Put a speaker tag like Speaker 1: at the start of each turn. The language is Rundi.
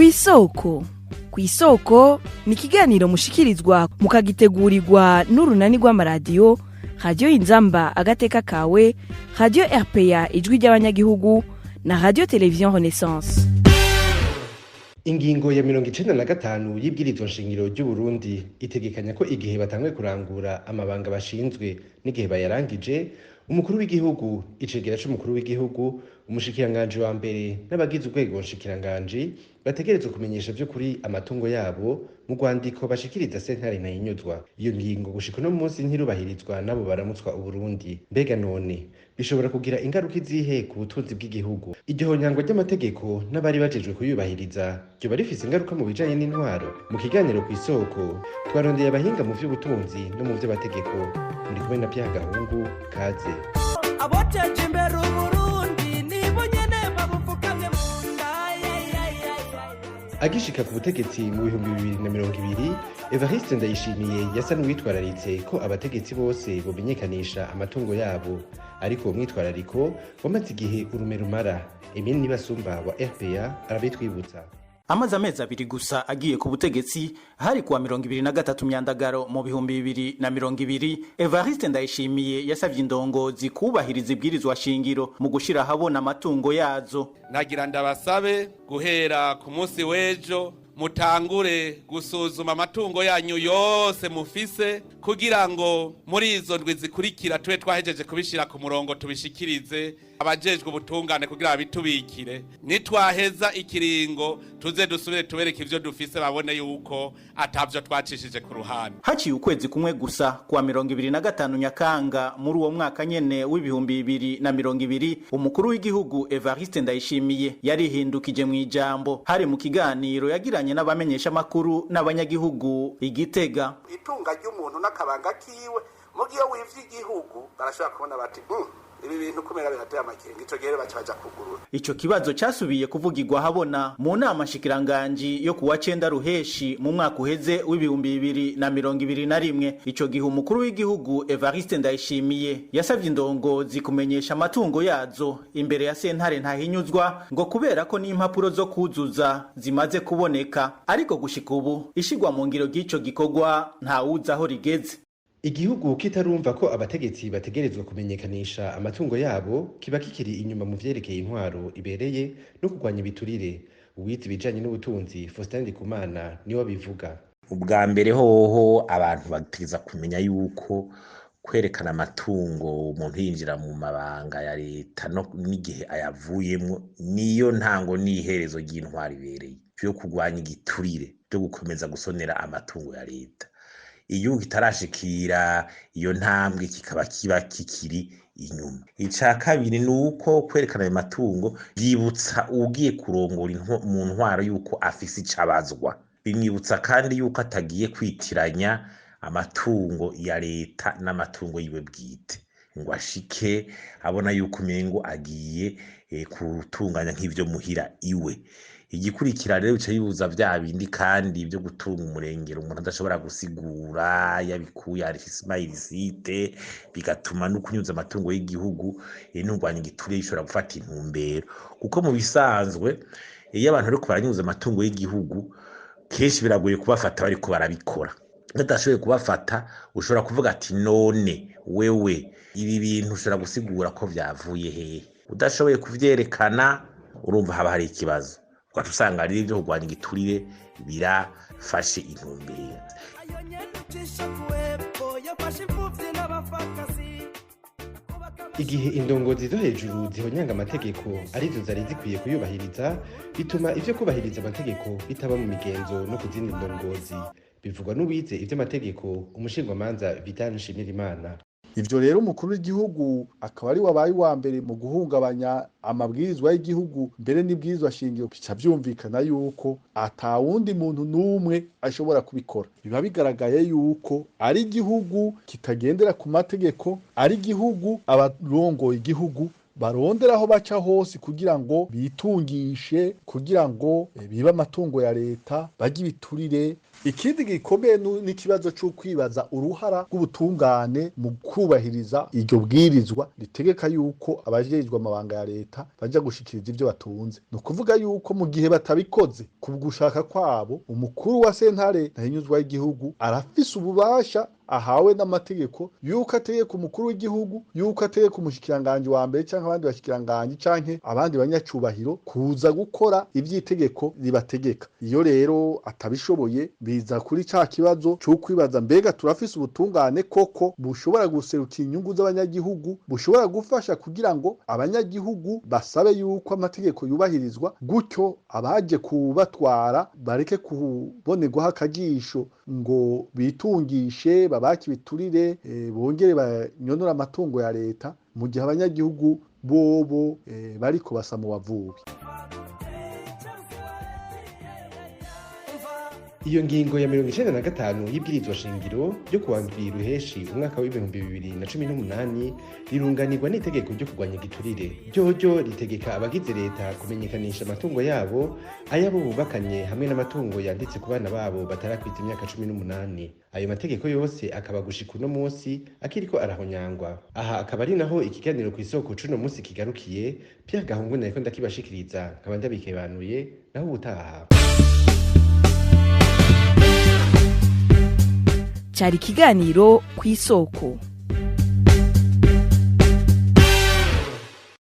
Speaker 1: Kw'isoko. Kw'isoko ni ikiganiro mushikirizwa, mukagitegurirwa n'urunani rw'amaradiyo Radiyo Inzamba Agateka Kawe, Radiyo RPA Ijwi ry'Abanyagihugu na Radiyo Televiziyo Renaissance.
Speaker 2: Ingingo ya 95 y'ibwirizwa nshingiro ry'u Burundi itegekanya ko igihe batanguye kurangura amabanga bashinzwe n'igihe bayarangije, umukuru w'igihugu, icegera c'umukuru w'igihugu, umushikiranganji wa mbere n'abagize urwego nshikiranganji bategerezwa kumenyesha vy'ukuri amatungo yabo mu rwandiko bashikiriza sentare ntahinyuzwa. Iyo ngingo gushika uno munsi ntirubahirizwa n'abo baramutswa Uburundi. Mbega none bishobora kugira ingaruka izihe ku butunzi bw'igihugu? Iryo honyangwa ry'amategeko n'abari bajejwe kuyubahiriza ryoba rifise ingaruka mu bijanye n'intwaro? Mu kiganiro Kw'isoko twarondeye abahinga mu vy'ubutunzi no mu vy'amategeko. Muri kumwe na Pierre Gahungu. Kaze.
Speaker 3: Aboteje imbere Uburundi nibo nyene babufukamye mu nda.
Speaker 2: Agishika ku butegetsi mu 2020, Evariste Ndayishimiye yasa n'uwitwararitse ko abategetsi bose bomenyekanisha amatungo yabo, ariko uwo mwitwarariko wamaze igihe urume rumara. Emile Nibasumba wa RPA arabitwibutsa.
Speaker 4: Amaze amezi 2 gusa agiye ku butegetsi, hari kuwa 23 Myandagaro mu 2020, Evariste Ndayishimiye yasavye indongozi kubahiriza ibwirizwa shingiro mu gushira ahabona amatungo yazo.
Speaker 5: Nagira ndabasabe, guhera ku munsi w'ejo mutangure gusuzuma amatungo yanyu yose mufise, kugira ngo muri izo ndwi zikurikira tube twahejeje kubishira ku murongo, tubishikirize abajejwe ubutungane kugira babitubikire. Nitwaheza ikiringo, tuze dusubire tubereke ivyo dufise, babone yuko atavyo twacishije ku ruhande.
Speaker 4: Haciye ukwezi kumwe gusa, kuwa 25 Nyakanga muri uwo mwaka nyene w'2020, umukuru w'igihugu Evariste Ndayishimiye yarihindukije mu ijambo. Hari mu kiganiro yagiranye n'abamenyeshamakuru n'abanyagihugu i Gitega.
Speaker 6: Itunga ry'umuntu n'akabanga kiwe. Mu gihe wivye igihugu, barashobora kubona bati: "Ibi bintu kumera birateye amakenga." Ico gihe baca baja kugurura.
Speaker 4: Ico kibazo casubiye kuvugirwa habona mu nama nshikiranganji yo kuwa 9 Ruheshi mu mwaka uheze w'2021. Ico gihe umukuru w'igihugu Evariste Ndayishimiye yasavye indongozi kumenyesha amatungo yazo imbere ya sentare ntahinyuzwa, ngo kubera ko n'impapuro zo kuzuza zimaze kuboneka. Ariko gushika ubu ishigwa mu ngiro ry'ico gikorwa ntawuzi aho rigeze.
Speaker 2: Igihugu kitarumva ko abategetsi bategerezwa kumenyekanisha amatungo yabo kiba kikiri inyuma mu vyerekeye intwaro ibereye no kurwanya ibiturire. Uwize ibijanye n'ubutunzi Faustin Ndikumana niwe abivuga.
Speaker 7: Ubwa mbere hoho, abantu bategereza kumenya yuko kwerekana amatungo umuntu yinjira mu mabanga ya leta no n'igihe ayavuyemwo niyo ntango n'iherezo ry'intwaro ibereye, vyo kurwanya igiturire, vyo gukomeza gusonera amatungo ya leta. Igihugu kitarashikira iyo ntambwe kikaba kiba kikiri inyuma. Ica kabiri ni uko kwerekana ayo matungo vyibutsa uwugiye kurongora mu ntwaro yuko afise ico abazwa. Bimwibutsa kandi yuko atagiye kwitiranya amatungo ya leta n'amatungo yiwe bwite, ngo ashike abona yuko umengo agiye gutunganya nk'ivyo muhira iwe. Igikurikira rero, bica bibuza vya bindi kandi vyo gutunga umurengero umuntu adashobora gusigura yabikuye, illicite, bigatuma no kunyuza amatungo y'igihugu n'urwanya igiturire bishobora gufata intumbero. Kuko mu bisanzwe iyo abantu bariko baranyuza amatungo y'igihugu, kenshi biragoye kubafata bariko barabikora. Badashoboye kubafata, ushobora kuvuga ati: "None wewe ibi bintu ushobora gusigura ko vyavuye hehe?" Udashoboye kuvyerekana, urumva haba hari ikibazo. Ugaca usanga rero ivyo kurwanya igiturire birafashe intumbero.
Speaker 3: Ayo nyene ucisha kuwepfo yafashe imfuvyi n'abapfakazi.
Speaker 2: Igihe indongozi zo hejuru zihonyanga amategeko arizo zari zikwiye kuyubahiriza, bituma ivyo kubahiriza amategeko bitaba mu migenzo no ku zindi ndongozi. Bivugwa n'uwize ivy'amategeko, umushingwamanza Vital Nshimirimana.
Speaker 8: Ivyo rero, umukuru w'igihugu akaba ari wabaye uwa mbere mu guhungabanya amabwirizwa y'igihugu, mbere n'ibwirizwa shingiro, bica vyumvikana yuko atawundi muntu n'umwe ashobora kubikora. Biba bigaragaye yuko ari igihugu kitagendera ku mategeko, ari igihugu abarongoye igihugu Barondera aho baca hose kugira ngo bitungishe, kugira ngo bibe amatungo ya leta, barye ibiturire. Ikindi gikomeye n'ikibazo cyo kwibaza uruhara rw'ubutungane mu kubahiriza iryo bwirizwa ritegeka yuko abajejwe amabanga ya leta baja gushikiriza ivyo batunze. Ni ukuvuga yuko mu gihe batabikoze ku gushaka kwabo, umukuru wa sentare ntahinyuzwa y'igihugu arafise ububasha ahawe n'amategeko yuko ategeka umukuru w'igihugu, yuko ategeka umushikiranganji wa mbere canke abandi bashikiranganji canke abandi banyacubahiro kuza gukora ivy'itegeko ribategeka. Iyo rero atabishoboye, biza kuri ca kibazo co kwibaza: mbega turafise ubutungane koko bushobora guserukira inyungu z'abanyagihugu, bushobora gufasha kugira ngo abanyagihugu basabe yuko amategeko yubahirizwa, gutyo abaje kubatwara bareke kubonerwaho akajisho ngo bitungishe, babake ibiturire, bongere banyonore amatungo ya leta, mu gihe abanyagihugu bobo bariko basa mu bavubi?
Speaker 2: Iyo ngingo ya 95 y'ibwirizwa shingiro ryo kuwa 2 Ruheshi umwaka w'2018 rirunganirwa n'itegeko ryo kurwanya igiturire, ryoryo ritegeka abagize leta kumenyekanisha amatungo yabo, ayabo bubakanye hamwe n'amatungo yanditse ku bana babo batarakwiza imyaka 18. Ayo mategeko yose akaba gushika uno munsi akiriko arahonyangwa. Aha akaba ari naho ikiganiro ku isoko c'uno munsi kigarukiye. Pierre Gahungu nariko ndakibashikiriza, nkaba ndabikebanuye. Naho ubutaha.
Speaker 1: Cyari ikiganiro ku isoko.